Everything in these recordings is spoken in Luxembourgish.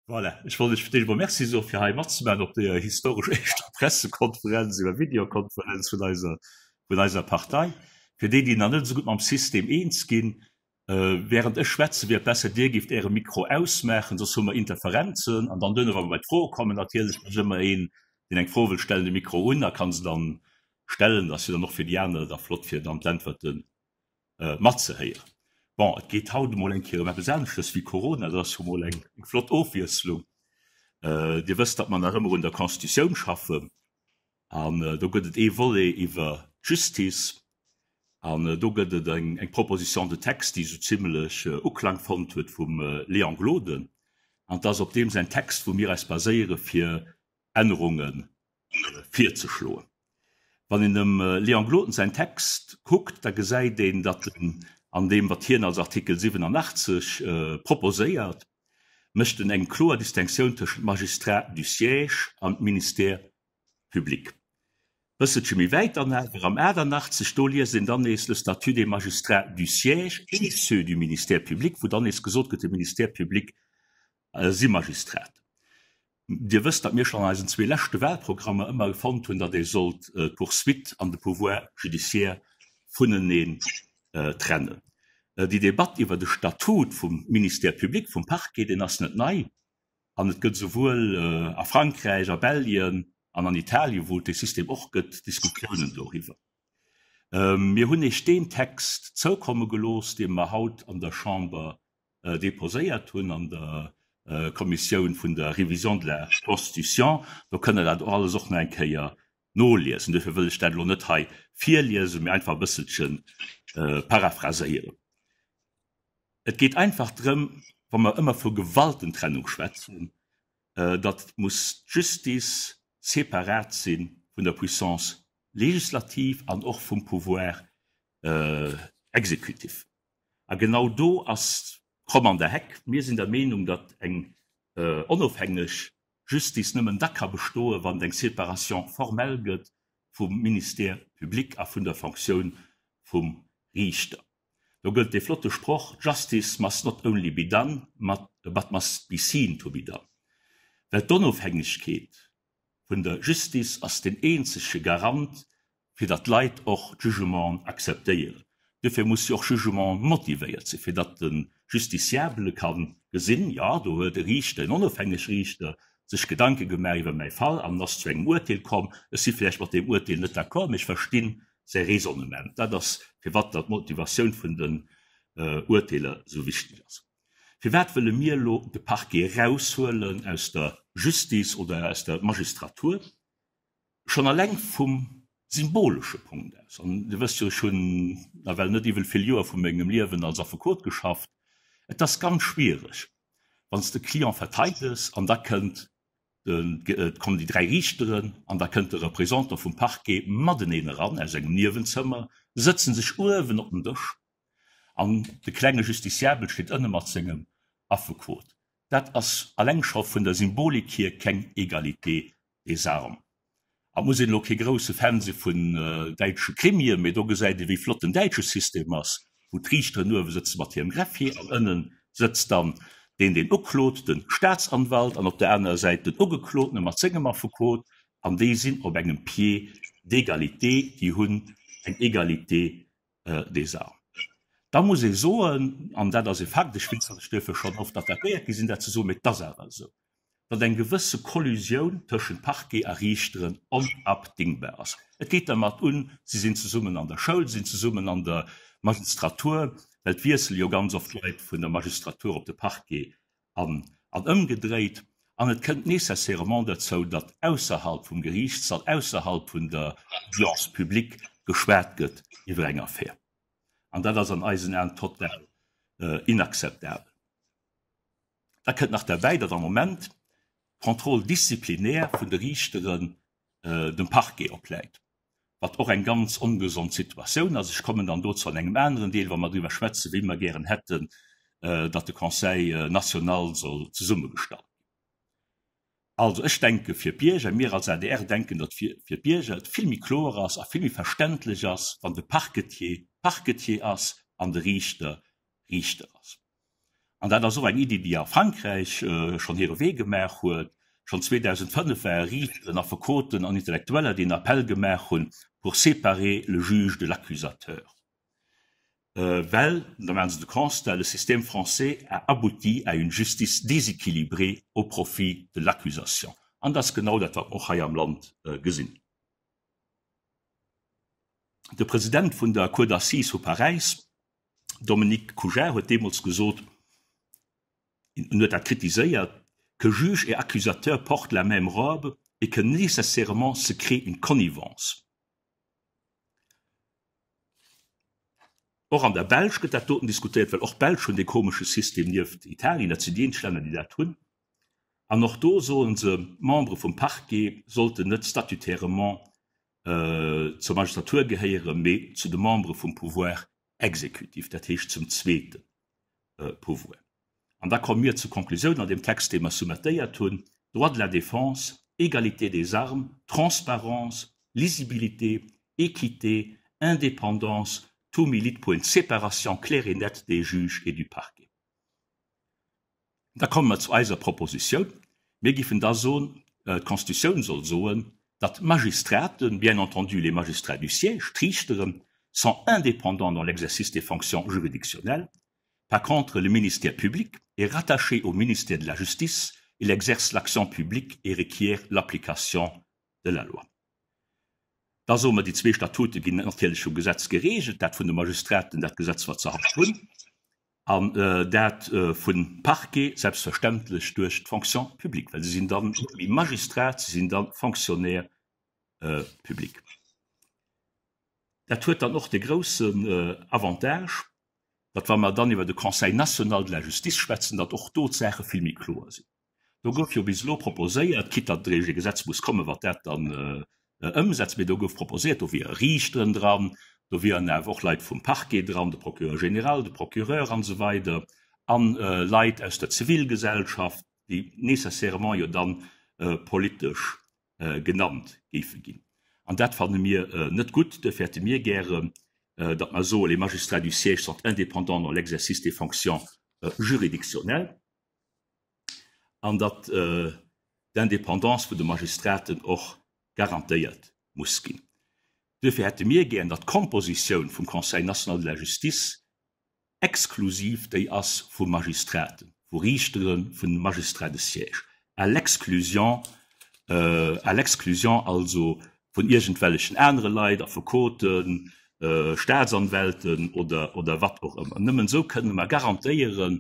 Voilà, ech wollt Iech fir d'éischt emol Merci soen, fir hei matzemaachen op deeër historesch éischter Pressekonferenz iwwer Videokonferenz vun eiser, vun eiser Partei. Fir déi, déi nach net esou gutt mam System eens ginn, Während ech schwätze wier et besser, Dir géift Äre Mikro ausmaachen, soss hu mer Interferenzen. An dann duerno, wa mer bei d'Froe kommen, natierlech mécht ëmmer een, deen eng Fro wëll stellen, de Mikro un a ka se dann stellen. Dat ass jo dann och fir déi aner da flott, fir dann d'Äntwerte matzehéieren. Bon, et geet haut emol eng Kéier ëm eppes aneschtes wéi Corona, dat ass jo emol eng flott Ofwiesslung. Dir wësst, datt mer nach ëmmer un der Constitutioun schaffen an do gëtt et ee Volet iwwer d'Justice an do gëtt et eng Proposition de texte, déi esou zimlech Uklang fonnt huet vum Léon Gloden an et ass op deem säin Text, wou mir eis baséiere fir Ännerunge virzeschloen. Wann een dem Léon Gloden säin Text kuckt, da gesäit een, datt en an deem, wat hien als Artikel 87 proposéiert, mécht en eng kloer Distinctioun tëschent Magistrat du siège an Ministère public. Bësselche méi wäit dann awer am 88, do liest een dann nees le statut des magistrats du siège et ceux du ministère public, wou dann nees gesot gëtt, de Ministère public si Magistraten. Dir wësst, datt mir schonn an eisen zwee leschte Wahlprogrammer ëmmer fonnt hunn, datt ee sollt d'Poursuite an de Pouvoir judiciaire vuneneen trennen. Déi Debatt iwwer de Statut vum Ministère public, vum Parquet, deen ass net nei an et gëtt esouwuel a Frankräich, a Belgien an an Italien, wou et dee System och gëtt, Diskussiounen doriwwer. Mir hunn Iech deen Text zoukomme gelooss, dee mer haut an der Chamber déposéiert hunn an der Kommissioun vun der Révision de la Constitution. Do kënnt Der dat och alles och nach eng Kéier noliesen. Duerfir wëll ech dat elo net hei virliesen, mee einfach e bësselche paraphraséieren. Et geet einfach drëm, wa mer ëmmer vu Gewaltentrennung schwätzen, datt muss d'Justice separat si vun der Puissance législative an och vum Pouvoir exécutif. A genau do ass d'Kromm an der Heck. Mir sinn der Meenung, datt eng onofhängeg Justice nëmmen da ka bestoen, wann et eng Séparation formelle gëtt vum Ministère public a vun der Fonctioun vum Riichter. Do gëllt dee flotte Sproch, Justice must not only be done, but must be seen to be done. Well d'Onofhängegkeet vun der Justice ass deen eenzege Garant, fir datt d'Leit och d'Jugementen akzeptéieren. Duerfir muss jo och Jugement motivéiert sinn, fir datt de Justiciable ka gesinn, jo, do huet e Riichter, en onofhängeg Riichter, sech Gedanke gemaach iwwer mäi Fall an ass zu engem Uerteel komm. Ech si vläicht mat deem Uerteel net d'accord, mee ech verstinn säi Raisonnement. Dat ass, firwat datt d'Motivatioun vun den Uerteeler esou wichteg ass. Firwat wëlle mir elo de Parquet eraushuelen aus der Justice oder aus der Magistratur? Schonn alleng vum symbolesche Punkt aus. An Dir wësst jo, ech hunn nawell net iwwel vill Joer vu mengem Liewen als Affekot geschafft, et ass ganz schwiereg, wann s de Client verteidegs an da kënnt de, et kommen déi 3 Riichteren an da kënnt de Représentant vum Parquet mateneen eran aus engem Niewenzëmmer, sëtzen sech uewen op den Dësch an de klenge Justiciabel steet ënne mat sengem Affekot. Dat ass alleng scho vun der Symbolik hier keng Égalité des armes. A et muss een elo kee grousse Fan si vun däitsche Krimien, mee do gesäit ee wéi flott den däitsche System ass, wou d'Riichteren uewe sëtze mat hirem Greffier an ënne sëtzt dann deen, deen uklot, de Staatsanwalt, an op der anerer Säit den Ugeklotene mat sengem Affekot, an déi sinn op engem Pied d'égalité, déi hunn eng Égalité des armes. Da muss ee soen, an dat ass e Fakt, ech weess, datt ech duerfir schonn oft attackéiert gi sinn, dat ze soen, mee et ass awer esou, datt eng gewësse Kollusioun tëschent Parquet a Riichteren onabdingbar ass. Et geet dermat un, si sinn zesummen an der Schoul, si sinn zesummen an der Magistratur, well et wiessele jo ganz oft Leit vun der Magistratur op de Parquet an an ëmgedréit, an et kënnt nécessairement derzou, datt ausserhalb vum Geriichtssall, ausserhalb vun der Audience publique geschwat gëtt iwwer eng Affär. An dat ass an eisen Aen total inakzeptabel. Da kënnt nach derbäi, datt am Moment d'Contrôle disciplinaire vun de Riichteren dem Parquet opläit, wat och eng ganz ongesond Situatioun ass. Ech kommen dann dozou an engem aneren Deel, wa mer driwwer schwätzen, wéi mer gären hätten, datt de Conseil national soll zesummegestallt ginn. Also ech denke fir d'Bierger, mir als adr denken, datt fir d'Bierger et vill méi kloer ass a vill méi verständlech ass, wann de Parquetier Parquetier ass an de Riichter Riichter ass. An dat ass och eng Iddi, déi a Frankräich schonn hire Wee gemaach huet. Schonn 2005 ware Riichteren, Affekoten an Intellektueller, déi en Appell gemaach hunn pour séparer le juge de l'accusateur. Well, da maache se de Constat, le système français a abouti à une justice déséquilibrée au profit de l'accusation. An dat ass genau dat, wat mer och hei am Land gesinn. De President vun der Cour d'assises vu Paräis, Dominique Coujard, huet deemools gesot, en huet dat kritiséiert, que juge et accusateur portent la même robe et que nécessairement se crée une connivence. Och an der Belsch gëtt dat doten diskutéiert, well och d'Belsch hunn dee komesche System nieft Italien, dat sinn déi eenzeg Länner, déi dat hunn. An och do soe se, d'Membere vum Parquet sollten net statutairement zur Magistratur gehéieren, mee zu de Membere vum Pouvoir exécutif, dat heescht zum zweete Pouvoir. An da komme mir zur Konklusioun an deem Text, dee mer soumettéiert hunn, Droit de la défense, égalité des armes, transparence, lisibilité, équité, indépendance, tout milite pour une séparation claire et nette des juges et du parquet. Da komme mer zu eiser Propositioun. Mir giffen da soen, d'Constitutioun soll soen, datt d'Magistraten, bien entendu les magistrats du siège, d'Riichteren, sont indépendants dans l'exercice des fonctions juridictionnelles. Par contre, le ministère public est rattaché au ministère de la Justice, il exerce l'action publique et requiert l'application de la loi. Da soe mer, déi zwee Statute ginn natierlech vum Gesetz geregelt, dat vun de Magistraten, dat Gesetz, wat se haut hunn, an dat vun Parquet selbstverständlech duerch d'Fonction publique, well se sinn dann net méi Magistrat, se sinn dann Fonctionnaire public. Dat huet dann och de groussen Avantage, datt wa mer dann iwwer de Conseil national de la justice schwätzen, datt och do d'Saache vill méi kloer sinn. Do gouf jo bis elo proposéiert, quitte datt eréischt e Gesetz muss kommen, wat dat dann ëmsetzt, mee do gouf proposéiert, do wiere Riichteren dran, do wieren awer och Leit vum Parquet dran, de Procureur général, de Procureur an esou weider, a Leit aus der Zivilgesellschaft, déi nécessairement jo dann politesch genannt géife ginn. An dat fanne mir net gutt. Duerfir hätte mir gären, datt mer soen, les magistrats du siège sont indépendants dans l'exercice des fonctions juridictionnelles an datt d'Indépendance vun de Magistraten och garantéiert muss ginn. Duerfir hätte mir gären, datt d'Kompositioun vum Conseil national de la justice exklusiv déi ass vu Magistraten, vu Riichteren, vu Magistrats de siège, à l'exclusion, à l'exclusion also vun iergendwellechen anere Leit, Affekoten, Staatsanwälten oder, oder wat och ëmmer. Nëmmen esou kënne mer garantéieren,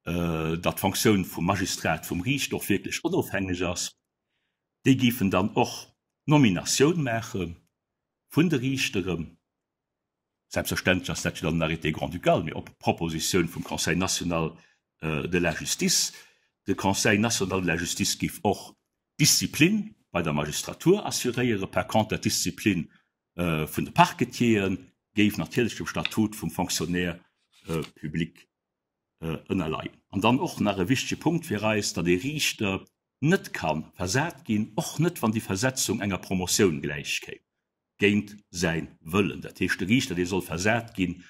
datt d'Fonctioun vum Magistrat, vum Riichter och wierklech onofhängeg ass. Déi géifen dann och d'Nominatioun maache vun de Riichteren. Selbstverständlech ass dat jo dann en Arrêté grand-ducal, mee op Propositioun vum Conseil national de la justice. De Conseil national de la justice géif och d'Disziplin bei der Magistratur assuréieren. Par conter d'Disziplin vun de Parquetiere géif natierlech dem Statut vum Fonctionnaire public ënnerleien. An dann och nach e wichtege Punkt fir eis, datt ee Riichter net ka versat ginn, och net wann déi Versetzung enger Promotioun gläichkéim. géint säi Wëllen. Dat heescht, de Riichter, dee soll versat ginn,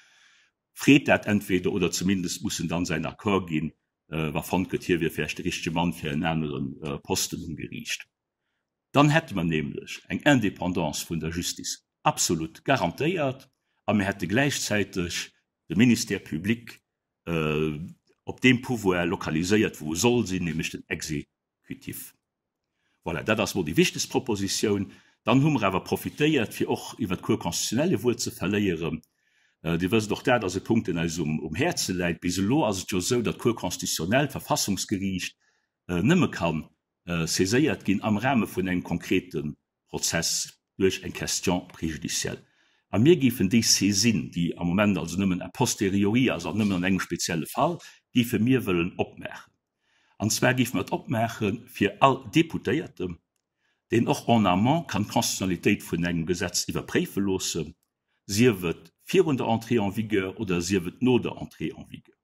freet dat entweder oder zumindest muss en dann säin Accord ginn, wa fonnt gëtt, hie wier vläicht de richtege Mann fir en anere Posten um Geriicht. Dann hätte mer nämlech eng Indépendance vun der Justice absolut garantéiert a mir hätte gläichzäiteg de Ministère public op deem Pouvoir lokaliséiert, wou e soll sinn, nämlech den Exécutif. Voilà, dat ass mol déi wichtegst Propositioun. Dann hu mer awer profitéiert, fir och iwwert d'Cour constitutionnelle e Wuert ze verléieren. Dir wësst, och dat ass e Punkt, deen eis um Häerze läit. Bis elo ass et jo esou, datt d'Cour constitutionnelle, d'Verfassungsgeriicht, nëmme ka saiséiert ginn am Rahme vun engem konkrete Prozess duerch eng Question préjudicielle. A mir géifen déi Saisine, déi am Moment also nëmmen a posteriori ass an nëmmen an engem spezielle Fall, géife mir wëllen opmaachen. An zwar géife mer et opmaache fir all Deputéierten, deen och en amont kann d'Constitutionnalitéit vun engem Gesetz iwwerpréife loossen, sief et virun der Entrée en vigueur oder sief et no der Entrée en vigueur.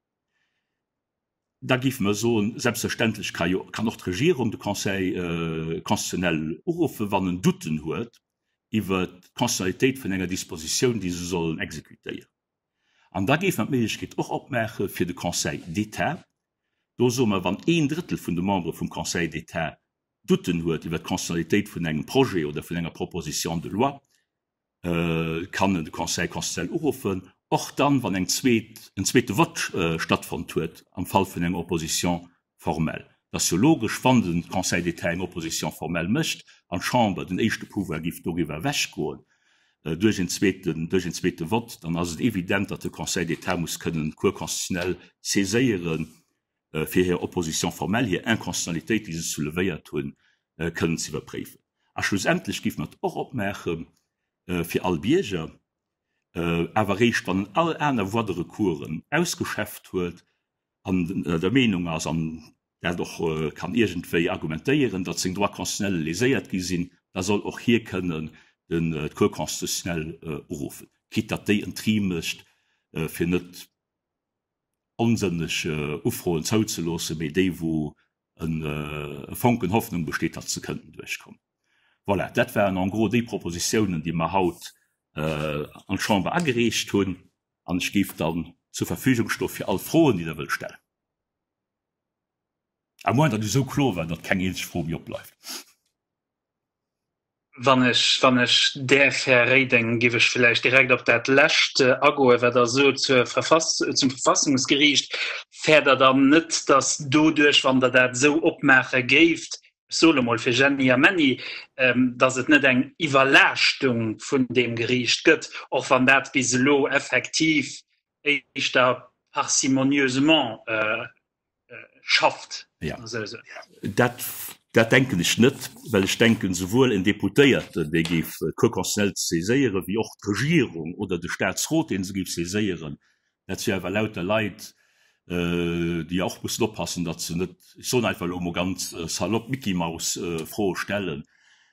Da géife mer soen, selbstverständlech ka jo, kann och d'Regierung de Conseil constitutionnel uruffen, wann en Doutten huet iwwert d'Constitutionnalitéit vun enger Dispositioun, déi se sollen exekutéieren. An da géife mer d'Méiglechkeet och opmaache fir de Conseil d'État. Do soe mer, wann een Drëttel vun de Membere vum Conseil d'État Doutten huet iwwert d'Constitutionnalitéit vun engem Projet oder vun enger Proposition de loi, kann en de Conseil constitutionnel uruffen, och dann, wann eng zweet, en zweete Vote stattfonnt huet am Fall vun enger Opposition formelle. Et ass jo logesch, wann de Conseil d'État eng Opposition formelle mécht an d'Chamber, den éischte Pouvoir, géif doriwwer ewechgoen duerch en zweeten, duerch en zweete Vote, dann ass et evident, datt de Conseil d'État muss kënnen d'Cour constitutionnelle saiséieren, fir hir Opposition formelle, hir Inconstitutionnalitéit, déi se soulevéiert hunn, kënnen ze iwwerpréifen. A schlussendlech géife mer et och opmaache fir all Bierger, awer eréischt wann en all aner Voies de recoursen ausgeschäfft huet an der Meenung ass, an dat och kann iergendwéi argumentéieren, datt seng Droits constitutionnels léséiert gi sinn, da soll och hie kënnen d'Cour constitutionnelle uruffen, quitte datt déi en Tri mécht, fir net onsënneg Ufroen zouzeloossen, mee déi wou e Fonken Hoffnung besteet, datt se kënnten duerchkommen. Voilà, dat waren en gros déi Propositiounen, déi mer haut an d'Chamber agereecht hunn, an ech géif dann zur Verfügung stoe fir all Froen, déi Der wëllt stellen. À moins datt ech esou kloer war, datt keng eenzeg Fro méi opbleift. Wann ech, wann ech däerf, Här Reding, géif ech vläicht direkt op dat Lescht agoen, wat Der sot zur Verfass-, zum Verfassungsgeriicht. Fäert Der dann net, datt doduerch, wann Der dat esou opmaache géift, ech soe lo mol fir Jenny a Menny, datt et net eng Iwwerlaaschtung vun deem Geriicht gëtt, och wann dat bis elo effektiv éischter parcimonieusement schafft. Ja. Dat, dat denken ech net, well ech denken, souwuel en Deputéierten, dee géif d'Cour constitutionnelle saiséieren, wéi och d'Regierung oder de Statsrot, dee se géif saiséieren, dat si awer lauter Leit, déi och mussen oppassen, datt se net, ech soen einfach elo emol ganz salopp, Mickey-Maus-Froe stellen.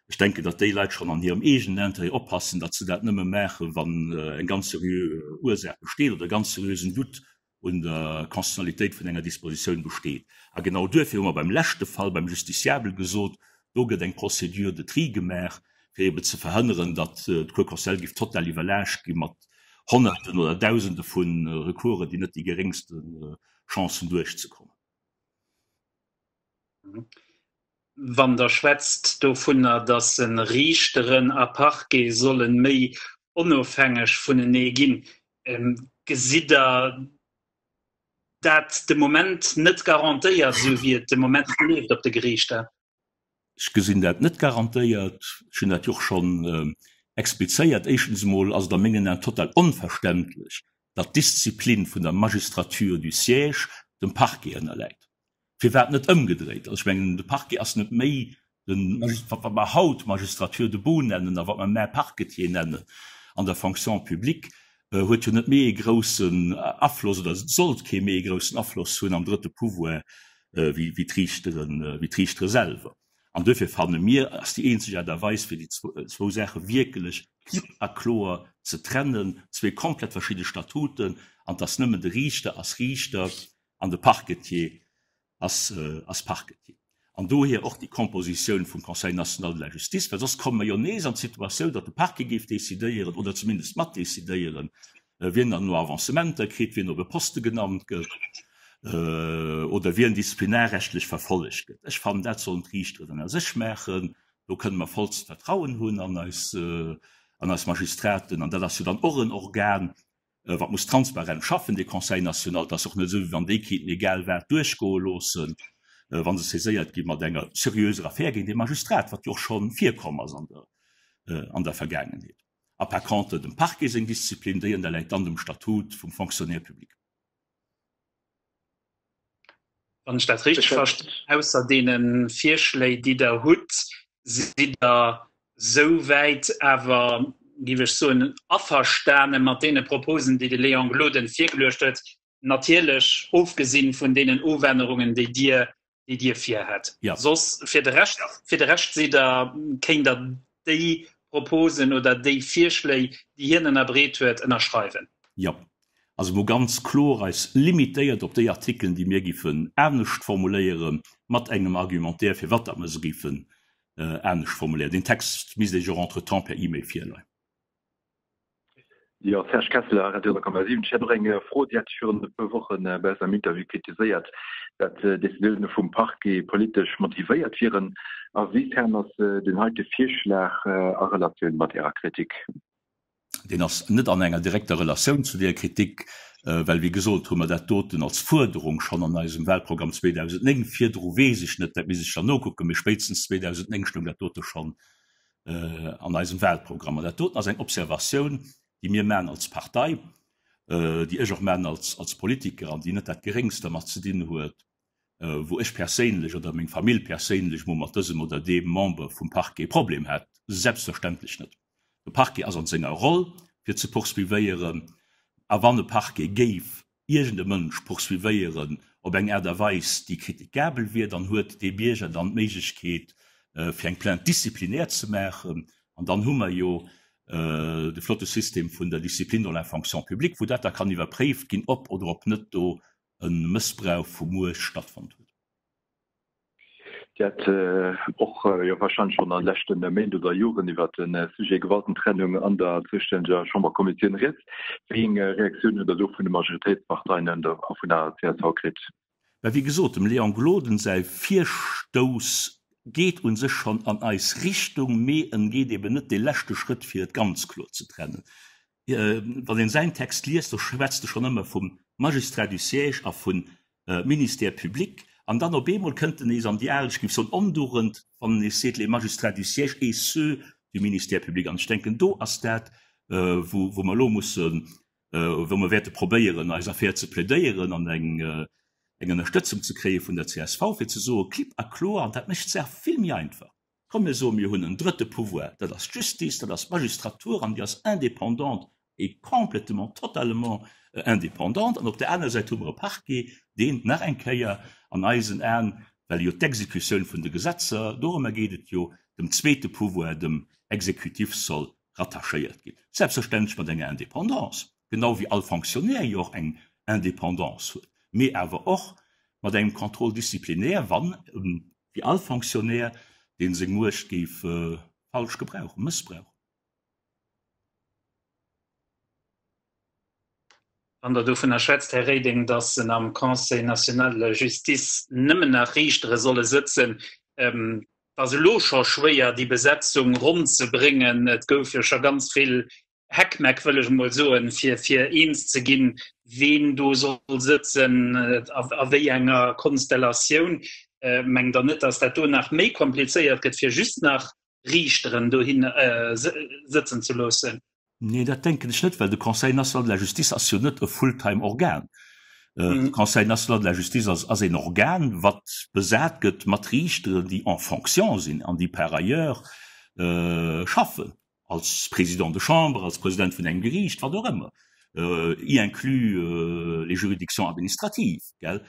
Ech denken, datt déi Leit schonn an hirem eegenen Intérêt oppassen, datt se dat nëmme maachen, wann eng ganz seriö Ursaach besteet oder e ganz seriösen Doute un der Constitutionnalitéit vun enger Dispositioun besteet. A genau duerfir hu mer beim leschte Fall, beim Justiciable gesot, do gëtt eng Procédure de tri gemaach, fir eeben ze verhënneren, datt d'Cour constitutionnelle géif total iwwerlaascht gi mat Honnerten oder Dausende vu Recoursen, déi net déi geréngste Chance hunn duerchzekommen. Wann Der schwätzt dovunner, datt Riichteren a Parquet solle méi onofhängeg vunenee ginn, gesitt Der dat de Moment net garantéiert, esou wéi et de Moment leeft op de Geriichter? Ech gesinn dat net garantéiert. Ech hunn dat jo och schonn explizéiert. Éischtens emol ass et a mengen Aen total onverständlech, datt d'Disziplin vun der Magistrature du siège dem Parquet ënnerläit. Firwat net ëmgedréit? Also ech mengen, de Parquet ass net méi den, wat mer haut Magistrature debout nennen a wat mer mä Parquetier nennen an der Fonction publique, huet jo net méi ee groussen Afloss oder sollt kee méi ee groussen Afloss hunn am drëtte Pouvoir wéi d'Riichteren, wéi d'Riichtere selwer. An duerfir fanne mir, ass déi eenzeg Aart a Weis, fir déi zwou Saache wierkelech klipp a kloer ze trennen, zwee komplett verschidde Statuten, an dass nëmmen de Riichter ass Riichter an de Parquetier ass ass Parquetier. An dohier och déi Compositioun vum Conseil national de la justice, well soss komme mer jo nees an d'Situatioun, datt de Parquet géif decidéieren oder zumindest matdecidéieren, wien dann elo Avancementer kritt, wien op e Poste genannt gëtt oder wien disziplinarrechtlech verfollegt gëtt. Ech fannen, dat sollen d'Riichteren ënner sech maachen. Do kënne mer vollst Vertrauen hunn an eis an eis Magistraten. An dat ass jo dann och en Organ, wat muss transparent schaffen, dee Conseil national. Et ass och net esou, wéi wann déi kéinten egal wat duerchgoe loossen, wa se saiséiert gi mat enger seriöser Affär géint ee Magistrat, wat jo och scho virkomm ass an der, an der Vergaangenheet. A par contre dem Parquet seng Disziplin, déi ënnerläit dann dem Statut vum Fonctionnaire public. Wann ech dat richteg verstinn, ausser deene Virschléi, déi Der hutt, sidd Der souwäit awer, géif ech soen, averstane mat deene Proposen, déi de Léon Gloden virgeluecht huet, natierlech ofgesinn vun deenen Ofännerungen, déi Dir déi Dir virhat. Ja. Soss fir de Rescht, fir de Rescht sidd Der, kéint Der déi Proposen oder déi Virschléi, déi hien ënnerbreet huet, ënnerschreiwen. Jo. Also mol ganz kloer eis limitéiert op déi Artikelen, déi mir giffen anescht formuléieren, mat engem Argumentaire, firwat datt mer se giffen anescht formuléieren. Deen Text misst Iech och entretemps per E-Mail virleien. Jo, Serge Kesseler, Radio 10,7. Ech hätt och eng Fro. Dir hat virun e puer Woche bei eis am Interview kritiséiert, Dat Decisioune vum Parquet politesch motivéiert wieren. A wéi fern ass deen heite Virschlag a Relatioun mat Ärer Kritik? Deen ass net an enger direkter Relatioun zu deeër Kritik, well wéi gesot hu mer dat doten als Fuerderung schonn an eisem Wahlprogramm 2009, virdru weess ech net, dat misst ech dann nokucken, mee spéitstens 2009 stoung dat dote schonn an eisem Wahlprogramm. An dat doten ass eng Observatioun, déi mir maachen als Partei, déi ech och maachen als Politiker an déi net dat Geréngst dermat ze dinn huet, wou ech perséinlech oder meng Famill perséinlech mol mat dësem oder deem Member vum Parquet e Problem hätt. Selbstverständlech net. De Parquet ass an senger Roll, fir ze poursuivéieren. A wann e Parquet géif iergend e Mënsch poursuivéieren op eng Aart a Weis, déi kritikabel wier, dann huet dee Bierger dann d'Méiglechkeet, fir eng Plainte disciplinaire ze maachen. An dann hu mer jo de flotte System vun der Discipline dans la fonction publique, wou dat da kann iwwerpréift ginn, ob oder ob net do e Mëssbrauch vu Muecht stattfonnt huet. Dir hat och jo warscheinlech schonn an de leschte Méint oder Joren iwwer de Sujet Gewaltentrennung an der zoustänneger Chamberkommissioun rieds. Wéi eng Reaktioun hutt Der do vun de Majoritéitsparteien a vun der csv kritt? Mä wéi gesot, dem Léon Gloden säi Virstouss geet u sech schonn an eis Richtung, mee en geet eben net dee leschte Schrëtt, fir et ganz kloer ze trennen. Wann een säin Text liest, do schwätzt e schonn ëmmer vum Magistrat du siège a vun Ministère public, an dann op eemol kënnt en nees an déi al, ech géif soen Ondugend, wann en nees seet les magistrats du siège et ceux du Ministère public. An ech denken, do ass dat, wou wou mer elo mussen, wou mer wäerte probéieren, eis Affär ze plädéieren an eng eng Ënnerstëtzung ze kréie vun der csv, fir ze soen, klipp a kloer, an dat mécht d'Saach vill méi einfach, Komm mir soen, mir hunn en drëtte Pouvoir, dat ass d'Justice, dat ass d'Magistratur an déi ass indépendante et complètement, totalement indépendante. An op där anerer Säit hu mer e Parquet, deen nach eng Kéier an eisen Aen, well jo d'Exekutioun vun de Gesetzer, dorëmmer geet et jo, dem zweete Pouvoir, dem Exécutif soll rattachéiert ginn. Selbstverständlech mat enger Indépendance, genau wéi all Fonctionnaire jo och eng Indépendance huet, mee awer och mat engem Contrôle disciplinaire, wann Wéi all Fonctionnaire, dee seng Muecht géif falsch gebrauchen, mëssbrauchen. Wann Der dovunner schwätzt, Här Reding, datt en am Conseil national de la justice nëmmen nach Riichtere solle sëtzen, et ass elo scho schwéier, déi Besetzung ronn ze bréngen. Et gouf jo scho ganz vill Heckmeck, wëll ech emol soen, fir, fir eens ze ginn, ween do soll sëtzen, a, a wéi enger Konstellatioun. Mengt Der net, datt dat do nach méi komplizéiert gëtt, fir just nach Riichteren dohin sëtzen ze loossen? Nee, dat denken ech net, well de Conseil national de la justice ass jo net e Fulltime-Organ. De Conseil national de la justice ass, ass een Organ, wat besat gëtt mat Riichteren, déi en fonction sinn an déi par ailleurs schaffen. als Président de chambre, als President vun engem Geriicht, wat och ëmmer, y inclus les juridictions administratives, gell,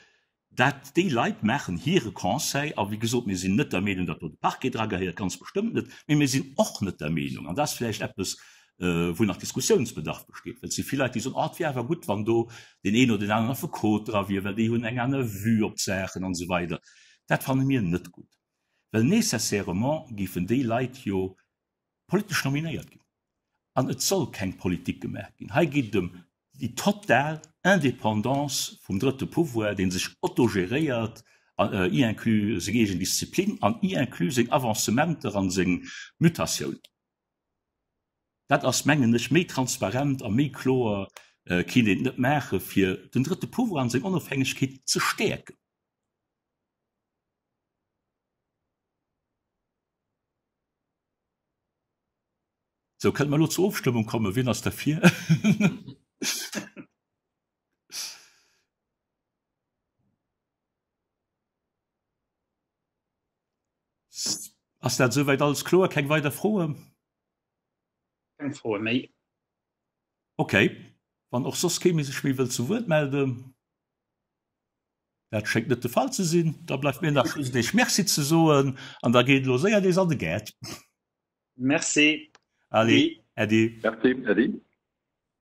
dat déi Leit maachen hire Conseil. A wéi gesot, mir sinn net der Meenung, datt do de Parquet dra gehéiert, ganz bestëmmt net, mee mir sinn och net der Meenung, an dat ass vläicht eppes, wou nach Diskussiounsbedarf besteet, well et si vill Leit, déi soen, oh, et wier awer gutt, wann do deen een oder deen aneren Affekot dra wier, well déi hunn eng aner Vue op d'Saachen an esou weider. Dat fanne mir net gutt, well nécessairement géifen déi Leit jo politesch nominéiert ginn. An et soll keng Politik gemaach ginn. Hei geet et ëm déi total Indépendance vum drëtte Pouvoir, dee sech autogeréiert, y inclus seng eegen Disziplin an y inclus seng Avancementer an seng Mutatiounen. Dat ass, mengen ech, méi transparent a méi kloer kéint een et net maachen, fir den drëtte Pouvoir an seng Onofhängegkeet ze stäerken. Sou, kënne mer elo zur Ofstëmmung kommen? Wien ass derfir? Ass dat esouwäit alles kloer? Keng weider Froen? Keng Froe méi. Okay. Wann och soss kee méi sech méi wëllt zu Wuert melden. Dat schéngt net de Fall ze sinn. Da bleift mir nach just Iech Merci ze soen an da geet elo séier nees an de Gaart. Merci. Allez, Äddi. Merci, Äddi.